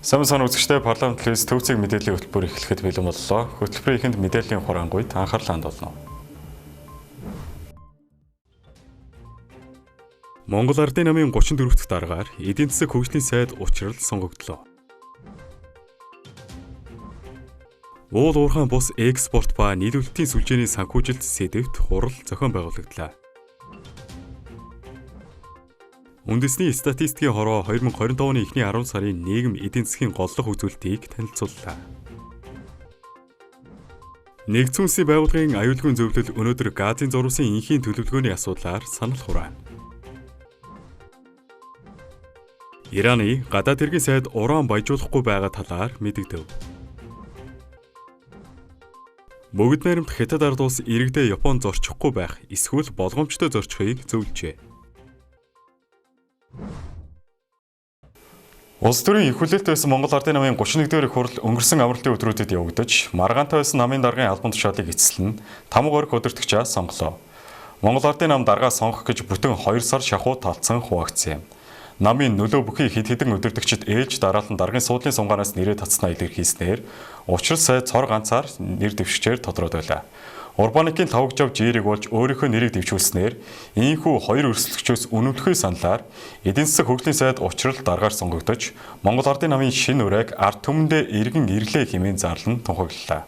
Сайн сайн үзэгчдээ, парламент телевиз Төв цэг мэдээллийн хөтөлбөр эхлэхэд бэлэн боллоо. Хөтөлбөрийн эхэнд мэдээллийн хураангуйд анхаарал хандуулна. Монгол Ардын намын 34 дахь даргаар эдийн засаг хөгжлийн сайд Учрал сонгогдлоо. Уул уурхайн бус экспорт ба нийлүүлэлтийн сүлжээний санхүүжилт сэдэвт хурал зохион байгуулагдлаа. Үндэсний статистикийн хороо 2025 оны эхний 10 сарын нийгэм эдийн засгийн голлох үзүүлэлтийг танилцууллаа. Нэгдсэн үндэсний байгууллагын аюулгүй зөвлөл өнөөдөр газын зурвасын энхийн төлөвлөгөөний асуудлаар санал хураана. Ираны гадаад хэргийн сайд уран баяжуулахгүй байгаа талаар мэдэгдэв. Мөгөд наримт Хятад ард улс иргэдээ Япон зорчихгүй байх эсвэл болгоомжтой зорчихыг зөвлөжээ. Улс төрийн их хүлээлт байсан Монгол Ардын намын 31-р их хурл өнгөрсөн амралтын өдрүүдэд явагдаж, маргаантай байсан намын даргын албан тушаалыг эцэслэн Тамга орхи удирдагчаа сонголоо. Монгол Ардын нам даргаа сонгох гэж бүтэн 2 сар шахуу талцсан хуваагдсан юм. Намын нөлөө бүхий хэд хэдэн удирдагчид ээлж дараалан даргын суудлын сумгаанаас нэрээ татснаа илэрхийлснээр Учрал сайд цор ганцаар нэр дэвшигчээр тодроод байлаа. Урбаникийн Лхагва Жирэг болж өөрийнхөө нэрийг дэвшүүлснээр ийнхүү хоёр өрсөлдөгчөөс үнэмлэхүй саналаар эдийн засаг хөгжлийн сайд Учрал даргаар сонгогдож, Монгол Ардын намын шинэ уриаг ард түмэндээ эргэн ирлээ хэмээн зарлан тунхаглалаа.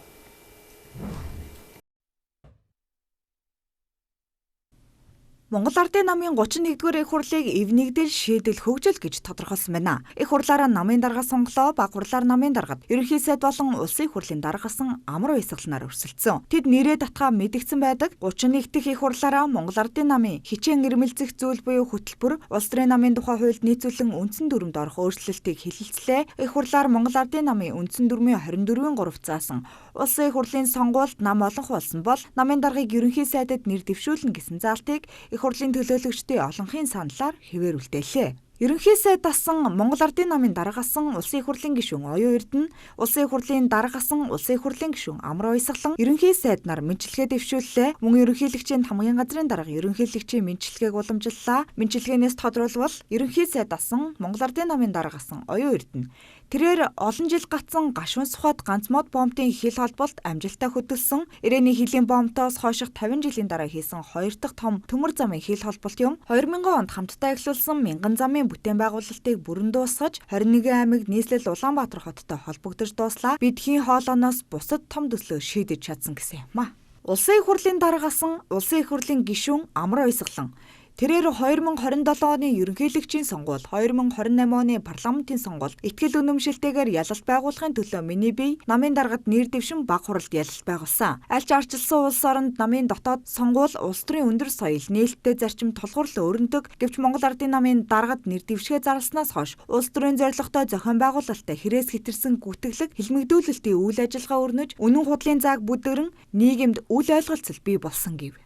Монгол Ардын намын 31-р их хурлыг эв нэгдэл, шийдэл, хөгжил гэж тодорхойлсон байна. Их хурлаараа намын дарга сонголоо, баг хурлаар намын даргад, ерөнхий сайд болон улсын их хурлын даргасан амар уясгалнаар өрсөлдсөн. Тэд нэрээ татгаа мэдэгдсэн байдаг. 31 дэх их хурлаараа Монгол Ардын намын хичээн ирмэлзэх зүйл буюу хөтөлбөр, улс төрийн намын тухай хуульд нийцүүлэн үндсэн дүрмд орох өөрчлөлтийг хэлэлцлээ. Их хурлаар Монгол Ардын намын үндсэн дүрмийн 24-ийн 3 заасан улсын их хурлын сонгуульд нам олонх болсон бол намын даргыг ерөнхий сайдад нэр дэвшүүлнэ гэсэн заалтыг их хурлын төлөөлөгчдийн олонхын саналаар хэвээр үлдээлээ. Ерөнхий сайд дасан Монгол Ардын намын даргасан улсын их хурлын гишүүн Оюун Эрдэнэ, улсын их хурлын даргасан улсын их хурлын гишүүн Амар Уясгалан ерөнхий сайд нар мэндчилгээ дэвшүүллээ. Мөн ерөнхийлөгчийн хамгийн газрын дарга ерөнхийлөгчийн мэндчилгээг уламжлалаа. Мэндчилгээнээс тодруулбал ерөнхий сайд дасан Монгол Ардын намын даргасан Оюун Эрдэнэ тэрээр олон жил гацсан гашуун сухад ганц мод бомбын хил холболт амжилттай хөдөлсөн. Ирэний хилийн бомбтоос хойших 50 жилийн дараа хийсэн хоёр дахь том төмөр замын хил холболт юм. 2000 онд хамтдаа эхлүүлсэн мянган замын бүтээн байгуулалтыг бүрэн дуусгаж 21 аймаг нийслэл Улаанбаатар хоттой холбогдож дууслаа. Бидхийн хоолооноос бусад том төслөө шийдэж чадсан гэсэн юм а. Улсын их хурлын даргасан улсын их хурлын гишүүн Амар Уясгалан тэрээр 2027 оны ерөнхийлөгчийн сонгуул, 2028 оны парламентын сонгуул итгэл үнэмшилтэйгээр ялалт байгуулахын төлөө миний бие намын даргад нэр дэвшин баг хуралд ялалт байгуулсан. Аль ч арчилсан улс оронд намын дотоод сонгуул улс төрийн өндөр соёл, нээлттэй зарчим тулгуурлан өрнөдөг. Гэвч Монгол Ардын намын даргад нэр дэвшгээ зарласнаас хойш улс төрийн зорилготой зохион байгуулалттай хэрээс хэтэрсэн гүтгэлэг хилмигдүүлэлтийн үйл ажиллагаа өрнөж, үнэн худлын зааг бүдгэрэн нийгэмд үл ойлголцол бий болсон гэв.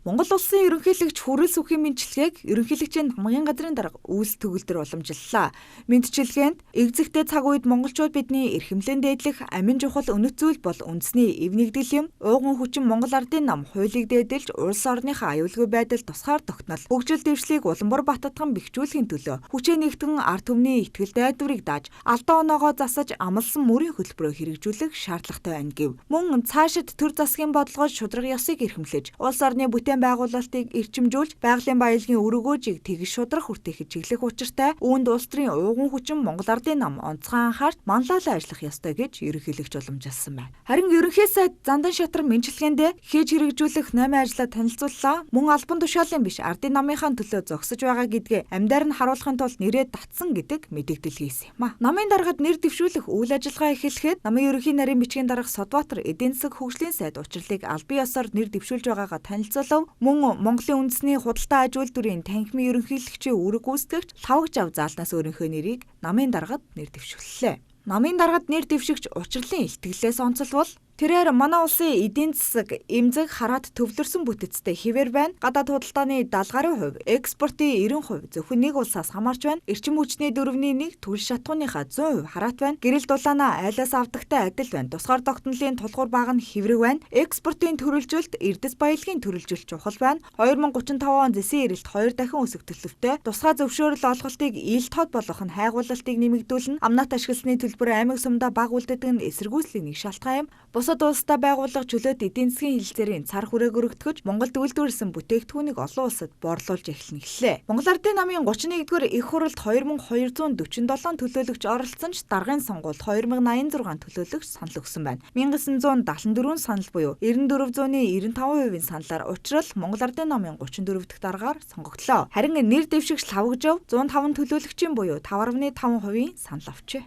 Монгол улсын ерөнхийлөгч хүрэл сүхийн мэндчилгээг ерөнхийлөгчийн хамгийн газрын дарга Үйлс төгөлдөр уламжлалаа. Мэндчилгээнд эгзэгтэй цаг үед монголчууд бидний эрхэмлэн дээдлэх амин чухал үнэт зүйл бол үндэсний эв нэгдэл юм. Ууган хүчин Монгол Ардын нам хуулийг дээдэлж улс орныхоо аюулгүй байдал тусгаар тогтнол хөгжил дэвшлийг уламбар баттган бэхжүүлэхийн төлөө хүчээ нэгтгэн ард түмний итгэл дайдварыг дааж алдаа оноогоо засаж амласан мөрийн хөтөлбөрөө хэрэгжүүлэх шаардлагатай байна гэв. Мөн цаашид төр засгийн бодлогод шударга ёсыг эрхэмлэж улс орны бүтээн байгуулалтыг эрчимжүүлж байгалийн баялагын өргөөжийг тэгш шудрах хүртэхэд чиглэх учиртай үүнд улс төрийн ууган хүчин Монгол Ардын нам онцгой анхаарч манлайлан ажиллах ёстой гэж ерөнхийлөгч уламжилсан байна. Харин ерөнхий сайд Зандан шатар мэндчилгээндээ хийж хэрэгжүүлэх 8 ажлаа танилцууллаа. Мөн албан тушаалын биш Ардын намынхаа төлөө зогсож байгаа гэдгээ амьдаар нь харуулахын тулд нэрээ татсан гэдэг мэдэгдэл хийсэн юм а. Намын даргад нэр дэвшүүлэх үйл ажиллагаа эхлэхэд намын ерөнхий нарийн бичгийн дарга Содбаатар эдийн засаг хөгжлийн сайд Учралыг албан ёсоор нэр дэвшүүлж байгаагаа танилцуулав. Мөн Монголын үндэсний худалдаа аж үйлдвэрийн танхимын ерөнхийлөгчийн үүрэг гүйцэтгэгч Лхагва заалнаас өөрийнхөө нэрийг намын даргад нэр дэвшүүллээ. Намын даргад нэр дэвшигч Учралын илтгэлээс онцолбол Тэрээр манай улсын эдийн засаг эмзэг хараат төвлөрсөн бүтэцтэй хэвээр байна. Гадаад худалдааны 70 гаруй хувь, экспортын 90% зөвхөн нэг улсаас хамаарч байна. Эрчим хүчний 1/4 түл шатхууныхаа 100% хараат байна. Гэрэл дулаанаа айлаас авдагтай адил байна. Тусгаар тогтнолын тулгуур баг нь хэврэг байна. Экспортын төрөлжөлт, эрдэс баялагын төрөлжөлт чухал байна. 2035 он зэсийн эрэлт 2 дахин өсөх төлөвтэй. Тусгай зөвшөөрөл олголтыг ил тод болгох нь хайгуулалтыг нэмэгдүүлнэ. Амнат ашигласны төлбөр аймаг сумдаа бага үлддэг нь эсэргүүцлийн нэг шалтгаан юм. Бусад улстай байгууллага чөлөөт эдийн засгийн хэлэлцээрийн цар хүрээг өргөтгөж Монголд үйлдвэрлэсэн бүтээгдэхүүнийг олон улсад борлуулж эхэлнэ гэлээ. Монгол Ардын намын 31-р их хурлд 2247 төлөөлөгч оролцсон ч даргын сонгуульд 2086 төлөөлөгч санал өгсөн байна. 1974 санал буюу 94.95%-ийн саналаар учрал Монгол Ардын намын 34 дахь даргаар сонгогдлоо. Харин нэр дэвшигч Лхагважав 105 төлөөлөгчийн буюу 5.5%-ийн санал авчээ.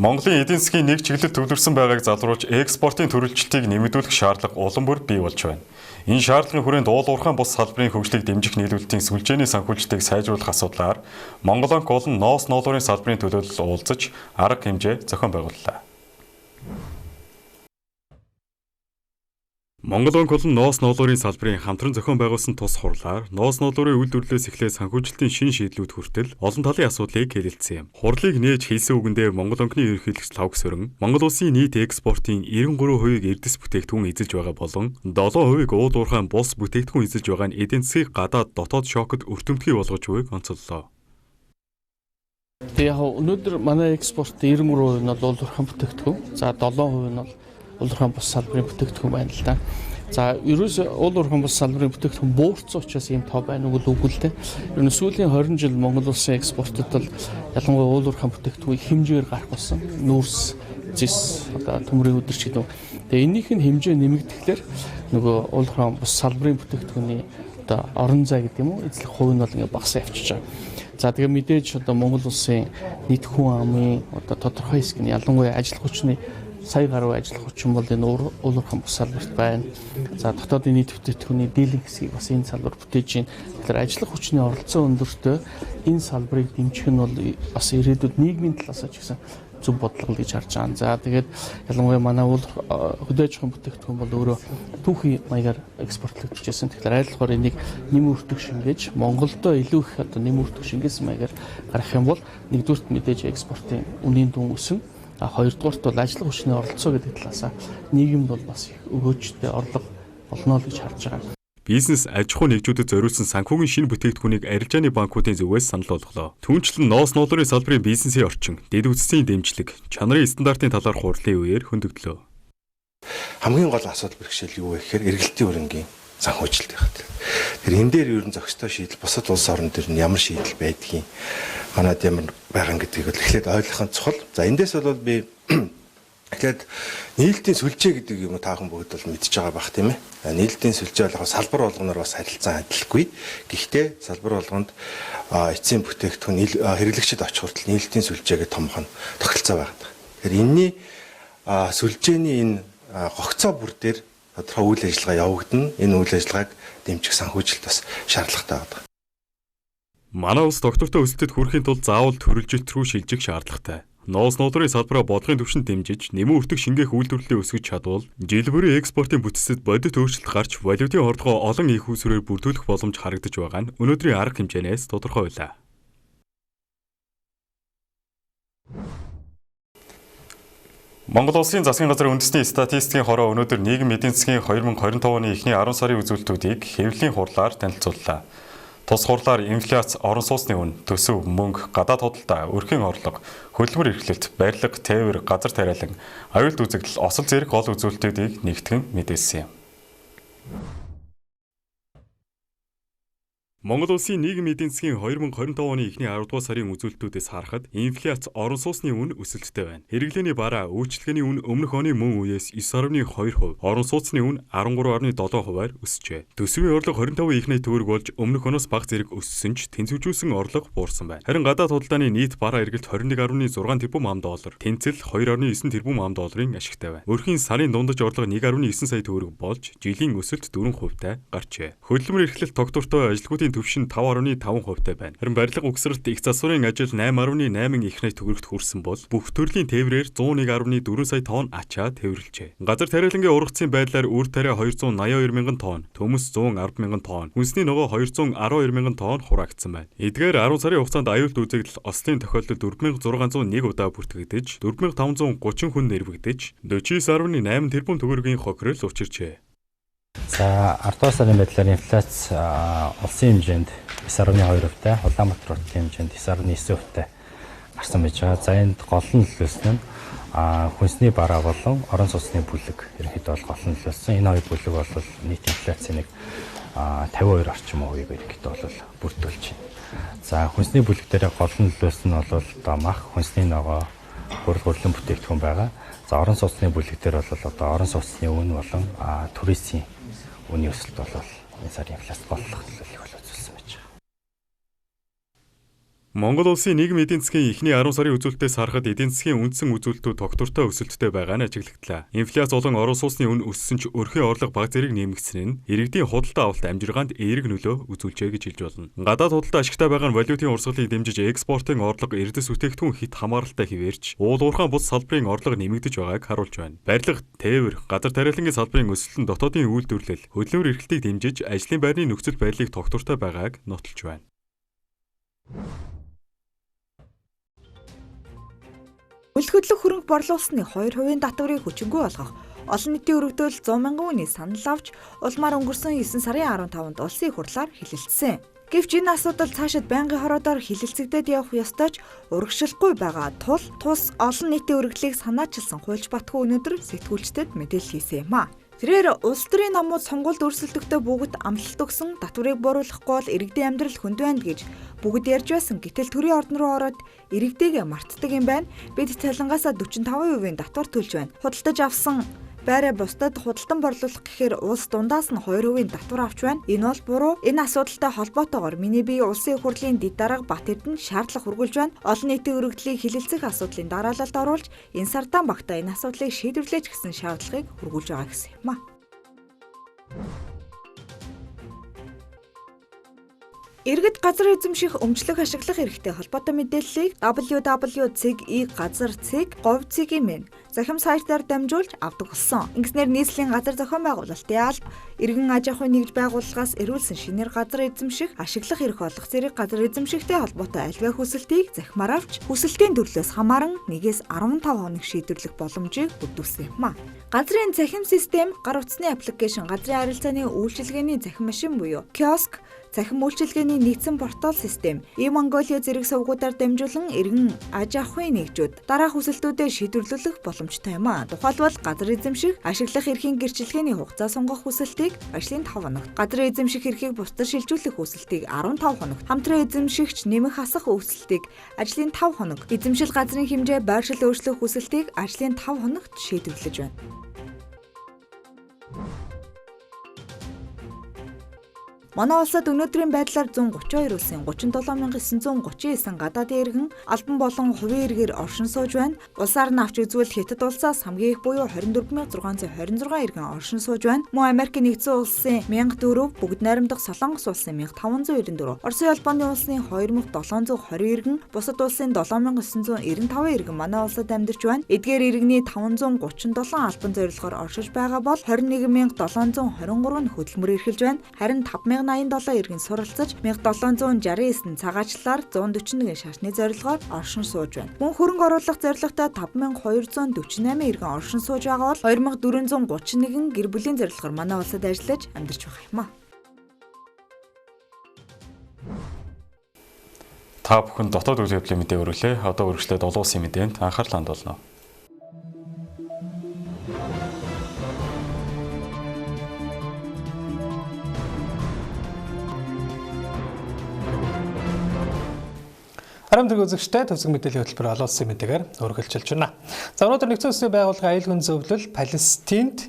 Монголын эдийн засгийн нэг чиглэл төвлөрсөн байгааг залруулж экспортын төрөлжилтийг нэмэгдүүлэх шаардлага улам бүр бий болж байна. Энэ шаардлагын хүрээнд уул уурхайн бус салбарын хөгжлийг дэмжих нийлүүлэлтийн сүлжээний санхүүжилтийг сайжруулах асуудлаар Монголонк болон ноос ноолуурын салбарын төлөөлөл уулзаж арга хэмжээ зохион байгууллаа. Монголонк болон ноос ноолуурын салбарын хамтран зохион байгуулсан тус хурлаар ноос ноолуурын үйлдвэрлэлээс эхлээд санхүүжилтийн шинэ шийдлүүд хүртэл олон талын асуудлыг хэлэлцсэн юм. Хурлыг нээж хэлсэн үгэндээ Монголонкны ерөнхийлөгч Лхагвасөрөн Монгол улсын нийт экспортын 93%-ийг эрдэс бүтээгдэхүүн эзэлж байгаа болон 7%-ийг уул уурхайн бус бүтээгдэхүүн эзэлж байгаа нь эдийн засгийг гадаад дотоод шокод өртөмтгий болгож буйг онцоллоо. Тэгээ яг өнөөдөр манай экспортын 93% нь бол уул уурхайн бүтээгдэхүүн, за 7% нь бол уул уурхайн бус салбарын бүтээгдэхүүн байна л да. За ерөөсөө уул уурхайн бус салбарын бүтээгдэхүүн буурсан учраас ийм тоо байна уу үгүй л дээ. Ер нь сүүлийн 20 жил Монгол улсын экспортод бол ялангуяа уул уурхайн бүтээгдэхүүн их хэмжээгээр гарах болсон. Нүүрс, зэс, одоо төмрийн өдөрч гэдэг. Тэгээ энийх нь хэмжээ нэмэгдэхлээр нөгөө уул уурхайн бус салбарын бүтээгдэхүүний одоо орон зай гэдэг юм уу эзлэх хувь нь бол ингээ багасаа явчихж байгаа. За тэгээ мэдээж одоо Монгол улсын нийт хүн амын одоо тодорхой хэсэг нь ялангуяа ажил хүчний сая гаруй ажил хүчин бол энэ уул уурхайн бус салбарт байна. За дотоодын нийт бүтээгдэхүүний дийлэнх хэсгийг бас энэ салбар бүтээж байна. Тэгэхээр ажиллах хүчний оролцоо өндөртэй энэ салбарыг дэмжих нь бол бас ирээдүйд нийгмийн талаас ч гэсэн зөв бодлого л гэж харж байгаа. За тэгээд ялангуяа манай уул хөдөө аж ахуйн бүтээгдэхүүн бол өөрөө түүхий маягаар экспортлогдож байсан. Тэгэхээр аль болохоор энийг нэм өртөг шингээж Монголдо илүү их одоо нэм өртөг шингээсэн маягаар гаргах юм бол нэгдүгээрт мэдээж экспортын үнийн дүн өснө. Хоёрдугаарт бол ажиллах хүчний оролцоо гэдэг талаасаа нийгэмд бол бас их өгөөжтэй орлого болно л гэж харж байгаа. Бизнес аж ахуй нэгжүүдэд зориулсан санхүүгийн шинэ бүтээгдэхүүнийг арилжааны банкуудын зүгээс санал болголоо. Түүнчлэн ноос ноолуурын салбарын бизнесийн орчин, дэд бүтцийн дэмжлэг, чанарын стандартын талаар хурлын үеэр хөндөгдлөө. Хамгийн гол асуудал бэрхшээл юу вэ гэхээр эргэлтийн хөрөнгийн санхүүжилт байх. Тэр энэ дээр ер нь зохистой шийдэл бусад улс орн дээр нь ямар шийдэл байдгийг манад ямар байгаа гэдгийг бол эхлээд ойлгох нь чухал. За эндээс бол би эхлээд нийлэлтийн сүлжээ гэдэг юм та бүхэн бүгд бол мэдж байгаа бах тийм ээ. Нийлэлтийн сүлжээ бол яг салбар болгоноор бас харилцан адилгүй. Гэхдээ салбар болгонд эцсийн бүтээгдэхүүн хэрэглэгчид очих хүртэл нийлэлтийн сүлжээгээ томхон тогтолцоо байгаа. Тэгэхээр энэний сүлжээний энэ гогцоо бүр дээр тодорхой үйл ажиллагаа явагдана. Энэ үйл ажиллагааг дэмжих санхүүжилт бас шаардлагатай байна. Манай улс доктортой өсөлтөд хүрэхийн тулд заавал төрөлжилт рүү шилжих шаардлагатай. Ноос ноолуурын салбараа бодлогын түвшинд дэмжиж, нэмэн өртөг шингээх үйлдвэрлэлийг өсгөж чадвал жил бүрийн экспортын бүтцэд бодит өөрчлөлт гарч валютын хордлогоо олон их усрээр бүрдүүлэх боломж харагдаж байгаа нь өнөөдрийн арга хэмжээнээс тодорхой байлаа. Монгол Улсын засгийн газрын үндэсний статистикийн хороо өнөөдөр нийгэм эдийн засгийн 2025 оны эхний 10 сарын үзүүлэлтүүдийг хэвлэлийн хурлаар танилцууллаа. Тус хурлаар инфляц, орон сууцны үн, төсөв, мөнгө, гадаад худалдаа, өрхийн орлого, хөдөлмөр эрхлэлт, барилга, тээвэр, газар тариалан, аюулт үзэгдэл, осол зэрэг гол үзүүлэлтүүдийг нэгтгэн мэдээлсэн юм. Монгол Улсын нийгэм эдийн засгийн 2025 оны эхний 10 дугаар сарын үзүүлэлтүүдээс харахад инфляц, орон сууцны үн өсөлттэй байна. Хэрэглээний бараа, үйлчилгээний үн өмнөх оны мөн үеэс 9.2%, орон сууцны үн 13.7%-аар өсжээ. Төсвийн орлого 25 их найт төгрөг болж өмнөх оноос бага зэрэг өссөн ч тэнцвэржүүлсэн орлого буурсан байна. Харин гадаад худалдааны нийт бараа эргэлт 21.6 тэрбум ам доллар, тэнцэл 2.9 тэрбум ам долларын ашигтай байна. Өрхийн сарын дундаж орлого 1.9 сая төгрөг болж жилийн өсөлт 4%-тай гарчээ. Хөдөлмөр эрхлэлт тогтвортой ажилгүйдийн өсөлтийн түвшин 5.5% таа байна. Харин барилга угсралт их засварын ажил 8.8 их найт төгрөгт хүрсэн бол бүх төрлийн тээврээр 101.4 сая тонн ачаа тээвэрлжээ. Газар тариалангийн ургацын байдлаар үр тариа 282 мянган тонн, төмөс 110 мянган тонн, хүнсний ногоо 212 мянган тонн хураагдсан байна. Эдгээр 10 сарын хугацаанд аюулт үзэгдэл ослын тохиолдолд 4601 удаа бүртгэгдэж, 4530 хүн нэрвэгдэж, 49.8 тэрбум төгрөгийн хохирол учирчээ. За 10 дугаар сарын байдлаар инфляц улсын хэмжээнд 9.2%-тай, Улаанбаатар хотын хэмжээнд 9.9%-тай гарсан байж байгаа. За энд гол нь нөлөөлсөн нь хүнсний бараа болон орон сууцны бүлэг ерөнхийдөө бол гол нь нөлөөлсөн. Энэ хоёр бүлэг бол нийт инфляцийн нэг 52 орчим хувийг ерөнхийдөө бол бүрдүүлж байна. За хүнсний бүлэг дээр гол нь нөлөөлсөн нь бол одоо мах, хүнсний ногоо, гурил гурлын бүтээгдэхүүн байгаа. За орон сууцны бүлэг дээр бол одоо орон сууцны үн болон туризмын үнийн өсөлт бол энэ сарын инфляц голлох нөлөөллийг бол үзүүлсэн байж байгаа. Монгол улсын нийгмийн эдийн засгийн эхний 10 сарын үзүүлэлтээс харахад эдийн засгийн үндсэн үзүүлэлтүүд тогтвортой өсөлттэй байгаа нь ажиглагдлаа. Инфляц болон орон сууцны үн өссөн ч өрхийн орлого бага зэрэг нэмэгдсэн нь иргэдийн худалдаа авалт амжиргаанд эерэг нөлөө үзүүлжээ гэж хэлж болно. Гадаад худалдаа ашигтай байгаа нь валютын урсгалыг дэмжиж экспортын орлого эрдэс бүтээгдэхүүн хит хамааралтай хിവэрч уул уурхайн бус салбарын орлого нэмэгдэж байгааг харуулж байна. Барилга, тээвэр, газар тариалангийн салбарын өсөлт нь дотоодын үйлдвэрлэл, хөдөлмөр эрхлэлтийг дэмжиж ажлын байрны нөхцөл байдлыг тогтвортой байгааг нотолж байна. Үл хөдлөх хөрөнгө борлуулсны 2% татварыг хүчингүй болгох олон нийтийн өргөдөл 100 мянган хүний санал авч улмаар өнгөрсөн 9 сарын 15-нд улсын их хурлаар хэлэлцсэн. Гэвч энэ асуудал цаашид байнгын хороодоор хэлэлцэгдээд явах ёстой ч урагшлахгүй байгаа тул тус олон нийтийн өргөдлийг санаачилсан хуульч Батхүү өнөөдөр сэтгүүлчдэд мэдээлэл хийсэн юм а. Тэрээр улс төрийн номууд сонгуульд өрсөлдөхдөө бүгд амлалт өгсөн татварыг бууруулахгүй бол иргэдийн амьдрал хүнд байна гэж бүгд ярьж байсан. Гэтэл төрийн ордон руу ороод иргэдийг мартдаг юм байна. Бид цалингаасаа 45% татвар төлж байна. Худалдаж авсан байраа бусдад худалдан борлуулах гэхээр улс дундаас нь 2% татвар авч байна. Энэ бол буруу. Энэ асуудалтай холбоотойгоор миний бие улсын их хурлын дэд дарга Бат Эрдэнэ шаардлага хүргүүлж байна. Олон нийтийн өргөдлийг хилэлцэх асуудлын дараалалд оруулж энэ сардаан багтаа энэ асуудлыг шийдвэрлээч гэсэн шаардлагыг хүргүүлж байгаа гэсэн юм а. Иргэд газар эзэмших, өмчлөх, ашиглах эрхтэй холбоотой мэдээллийг www.e-газар.gov.mn захим сайтаар дамжуулж авдаг болсон. Ингэснээр нийслэлийн газар зохион байгуулалтын алба, иргэн аж ахуйн нэгж байгууллагаас эрүүлсэн шинээр газар эзэмших, ашиглах эрх олох зэрэг газар эзэмшихтэй холбоотой альва хүсэлтийг захимаар авч хүсэлтийн төрлөөс хамааран 1-ээс 15 хоног шийдвэрлэх боломжийг бүрдүүлсэн юм а. Газрын захим систем, гар утасны аппликейшн, газрын харилцааны үйлчилгээний захим машин буюу киоск, захим үйлчилгээний нэгдсэн портал систем, e-Mongolia зэрэг сувгуудаар дамжуулан иргэн аж ахуйн нэгжүүд дараах хүсэлтүүдэд шийдвэрлэх боломжтой юм а. Тухайлбал газар эзэмших, ашиглах эрхийн гэрчилгээний хугацаа сонгох хүсэлтийг ажлын 5 хоногт, газар эзэмших эрхийг бусдад шилжүүлэх хүсэлтийг 15 хоногт, хамтран эзэмшигч нэмэх хасах хүсэлтийг ажлын 5 хоног, эзэмшил газрын хэмжээ байршил өөрчлөх хүсэлтийг ажлын 5 хоногт шийдвэрлэж байна. Манай улсад өнөөдрийн байдлаар 132 улсын 37939 гадаадын иргэн албан болон хувийн иргээр оршин сууж байна. Улсаар нь авч үзвэл Хятад улсаас хамгийн их буюу 24626 иргэн оршин сууж байна. Мөн Америкийн нэгдсэн улсын 1004, бүгд найрамдах Солонгос улсын 1594, Оросын холбооны улсын 2720 иргэн, бусад улсын 7995 иргэн манай улсад амьдарч байна. Эдгээр иргэний 537 албан зорилгоор оршиж байгаа бол 21723 нь хөдөлмөр эрхэлж байна. Харин 5087 иргэн суралцаж 1769 нь цагаачлалаар 141 шашны зорилгоор оршин сууж байна. Мөн хөрөнгө оруулах зорилготой 5248 иргэн оршин сууж байгаа бол 2431 гэр бүлийн зорилгоор манай улсад ажиллаж амьдарч байгаа юм а. Та бүхэн дотоод үйл явдлын мэдээ өргөлээ. Одоо үргэлжлээд олон улсын мэдээнд анхаарал хандуулна. Арам тэрэг үзэгчтэй төвсг мэдээллийн хөтөлбөр олон улсын мэдээгээр үргэлжилж байна. За өнөөдөр нэгдсэн улсын байгууллагын аюулгүй зөвлөл Палестинд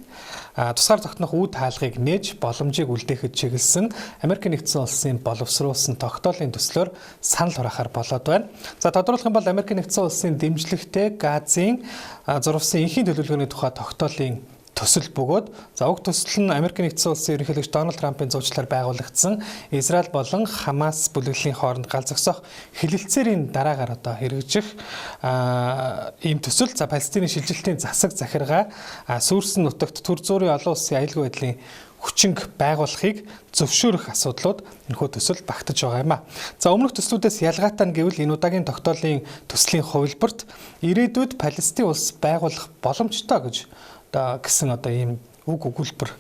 тусгаар тогтнох үе таалгыг нээж боломжийг үлдээхэд чиглэсэн Америк нэгдсэн улсын боловсруулсан тогтоолын төслөөр санал хураахаар болоод байна. За тодруулах юм бол Америк нэгдсэн улсын дэмжлэгтэй Газын зурвасын энхийн төлөвлөгөөний тухай тогтоолын Төсөл бөгөөд за уг төсөл нь Америк нэгдсэн улсын ерөнхийлөгч Дональд Трампын зуучлалаар байгуулагдсан Израиль болон Хамас бүлэглэлийн хооронд гал зогсоох хэлэлцээрийн дараагаар одоо хэрэгжих ийм төсөл. За Палестины шилжилтийн засаг захиргаа сүүрсэн нутагт төр зуурын олон улсын аюулгүй байдлын хүчинг байгуулахыг зөвшөөрөх асуудлууд энэхүү төсөл багтаж байгаа юм а. За өмнөх төслүүдээс ялгаатай нь гэвэл энэ удаагийн тогтоолын төслийн хувилбарт ирээдүйд Палестин улс байгуулах боломжтой гэж одоо гэсэн одоо ийм үг өгүүлбэр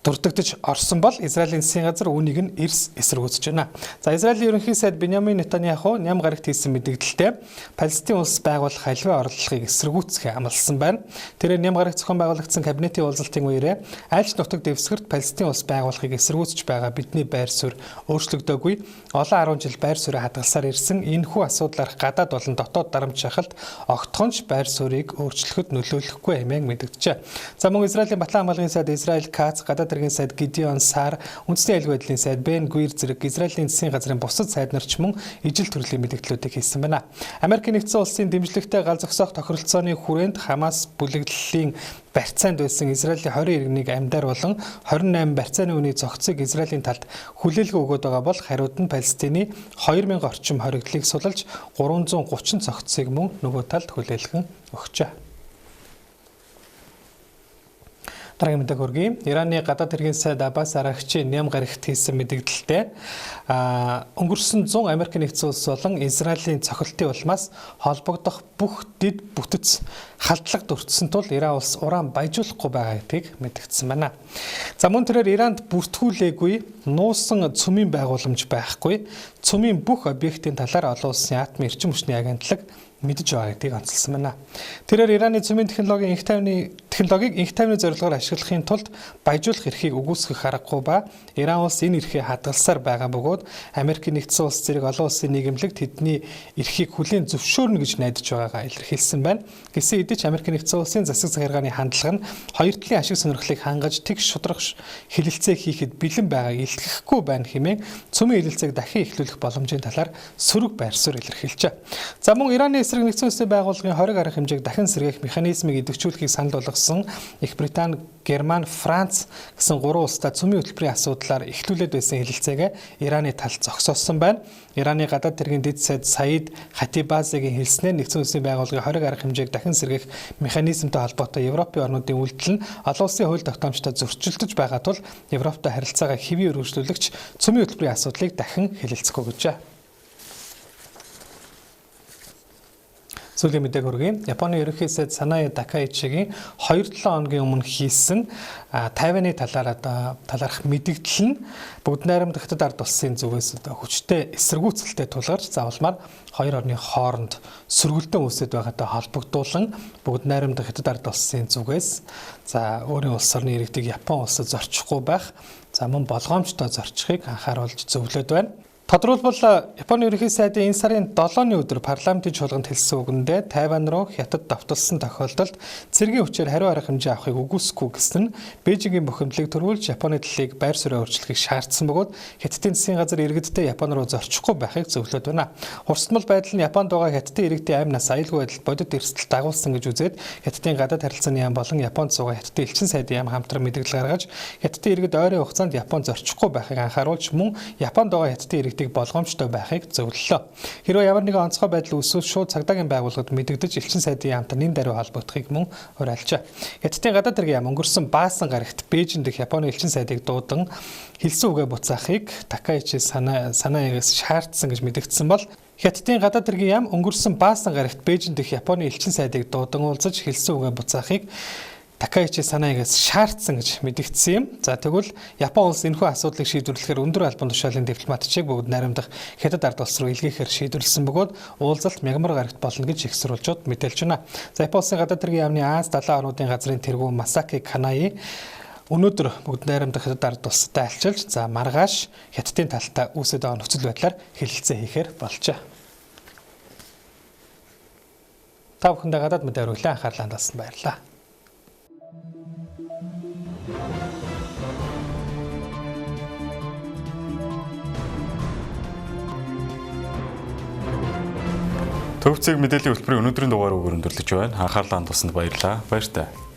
дурддагдаж орсон бол Израилийн засгийн газар үүнийг нь эрс эсэргүүцэж байна. За Израилийн ерөнхий сайд Беньямин Нетаньяху ням гарагт хийсэн мэдэгдэлтэй Палестин улс байгуулах аливаа орлогыг эсэргүүцэх амласан байна. Тэрээр ням гарагт зохион байгуулагдсан кабинетийн уулзалтын үеэрээ альч нутаг дэвсгэрт Палестин улс байгуулахыг эсэргүүцэж байгаа бидний байр суурь өөрчлөгдөөгүй. Олон 10 жил байр сууриа хадгалсаар ирсэн энэхүү асуудлаарх гадаад болон дотоод дарамт шахалт огтхонч байр суурийг өөрчлөхөд нөлөөлөхгүй хэмээн мэдэгджээ. За мөн Израилийн Батлан хамгаалгын сайд Израиль Кац, гадаад хэргийн сайд Гидеон Сар, үндэсний аюулгүй байдлын сайд Бен Гвир зэрэг Израилийн засгийн газрын бусад сайд нар ч мөн ижил төрлийн мэдэгдлүүдийг хийсэн байна. Америк нэгдсэн улсын дэмжлэгтэй гал зогсоох тохиролцооны хүрээнд Хамас бүлэглэлийн барьцаанд байсан Израилийн 20 иргэнийг амьдаар болон 28 барьцааны үний зохицыг Израилийн талд хүлээлгэ өгөөд байгаа бол хариуд нь Палестины 2000 орчим хоригдлыг сулалж 330 зохицыг мөн нөгөө талд хүлээлгэн өгчээ. Дараагийн мэдээг хүргэе. Ираны гадаад хэргийн сайд Аббас Арагчи ням гарагт хийсэн мэдэгдэлтэй өнгөрсөн 100 Америк нэгдсэн улс болон Израилийн цохилтын улмаас холбогдох бүх дэд бүтэц халдлага дурдсан тул Иран улс уран баяжуулахгүй байгаа гэдгийг мэдэгдсэн байна. За мөн тэрээр Иранд бүртгүүлээгүй нуусан цөмийн байгууламж байхгүй, цөмийн бүх объектын талаар олон улсын атомын эрчим хүчний агентлаг мэдэж байгаа гэдгийг онцлсон байна. Тэрээр Ираны цөмийн технологийн инх тайвны технологиг инх тайвны зорилгоор ашиглахын тулд баяжуулах эрхийг үгүйсгэх аргагүй ба Иран улс энэ эрхээ хадгалсаар байгаа бөгөөд Америк нэгдсэн улс зэрэг олон улсын нийгэмлэг тэдний эрхийг хүлээн зөвшөөрнө гэж найдаж байгаагаа илэрхийлсэн байна. Гэсэн хэдий ч Америк нэгдсэн улсын засаг захиргааны хандлага нь хоёр талын ашиг сонирхлыг хангаж тэгш шударга хэлэлцээ хийхэд бэлэн байгааг илтгэхгүй байна хэмээн цөмийн хэлэлцээг дахин эхлүүлэх боломжийн талаар сөрөг байр суурь илэрхийлжээ. За мөн Ираны эсрэг нэгдсэн улсын байгууллагын хориг арга хэмжээг дахин сэргээх механизмыг идэвхжүүлэхийг санал болгосон Их Британи, Герман, Франц гэсэн гурван улстай цөмийн хөтөлбөрийн асуудлаар эхлүүлээд байсан хэлэлцээгээ Ираны талд зогсоосон байна. Ираны гадаад хэргийн дэд сайд Саид Хатибазегийн хэлснээр нэгдсэн улсын байгууллагын хориг арга хэмжээг дахин сэргээх механизмтай холбоотой Европын орнуудын үйлдэл нь олон улсын хууль тогтоомжтой зөрчилдөж байгаа тул Европтой харилцаагаа хэвийн өргөжлүүлэгч цөмийн хөтөлбөрийн асуудлыг дахин хэлэлцэхгүй гэжээ. Сүүлийн мэдээг хүргэе. Японы ерөнхий сайд Санаэ Такаичигийн 2-7 хоногийн өмнө хийсэн Тайваны талаар талаарх мэдэгдэл нь бүгд найрамдах Хятад ард улсын зүгээс одоо хүчтэй эсэргүүцэлтэй тулгарч заавалмаар хоёр орны хооронд сөргөлдөн үүсэт байгаатай холбогдуулан бүгд найрамдах Хятад ард улсын зүгээс за өөрийн улс орны иргэдийг Япон улсад зорчихгүй байх, за мөн болгоомжтой зорчихыг анхааруулж зөвлөд байна. Тодорхойлбол Японы ерөнхий сайдын энэ сарын 7-ны өдөр парламентын чуулганд хэлсэн үгэндээ Тайван руу Хятад давталсан тохиолдолд цэргийн хүчээр хариу арга хэмжээ авахыг үгүйсэхгүй гэсэн нь Бээжингийн бухимдлыг төрүүлж Японы талыг байр сууриа өөрчлөхийг шаардсан бөгөөд Хятадын засгийн газар иргэдтэй Япон руу зорчихгүй байхыг зөвлөд байна. Хурцтмал байдал нь Японд байгаа Хятадын иргэдийн амь нас аюулгүй байдалд бодит эрсдэл дагуулсан гэж үзээд Хятадын гадаад харилцааны яам болон Японд суугаа Хятадын элчин сайдын яам хамтран мэдээлэл гаргаж Хятадын иргэд ойрын хугацаанд Японд зорчихгүй байхыг анхааруулж мөн Японд байгаа Хятадын иргэдийг болгоомжтой байхыг зөвлөлөө. Хэрвээ ямар нэгэн онцгой байдал үүсвэл шууд цагдаагийн байгууллагад мэдэгдэж элчин сайдын яамтай нэн даруй холбогдохыг мөн уриалжээ. Хятадын гадаад хэргийн яам өнгөрсөн Баасан гарагт Бээжин дэх Японы элчин сайдыг дуудан хэлсэн үгээ буцаахыг Такаичи Санаягаас шаардсан гэж мэдэгдсэн бол Хятадын гадаад хэргийн яам өнгөрсөн Баасан гарагт Бээжин дэх Японы элчин сайдыг дуудан уулзаж хэлсэн үгээ буцаахыг Такаичи Санаягаас шаардсан гэж мэдэгдсэн юм. За тэгвэл Япон улс энэхүү асуудлыг шийдвэрлэхээр өндөр албан тушаалын дипломатчийг бүгд найрамдах Хятад ард улс руу илгээхээр шийдвэрлэсэн бөгөөд уулзалт мягмар гарагт болно гэж их сурвалжууд мэдээлж байна. За Япон улсын гадаад хэргийн яамны Аз далайн орнуудын газрын тэргүүн Масаки Канаи өнөөдөр бүгд найрамдах Хятад ард улстай альчилж за маргааш Хятадын талтай үүсэт байгаа нөхцөл байдлаар хэлэлцээ хийхээр болжээ. Та бүхэндээ гадаад мэдээ өргөлөө анхаарлаа хандуулсанд баярлалаа. Төв цэг мэдээллийн хөтөлбөрийн өнөөдрийн дугаар өгөр өндөрлөж байна. Анхаарлаа хандуулсанд баярлалаа. Баяртай.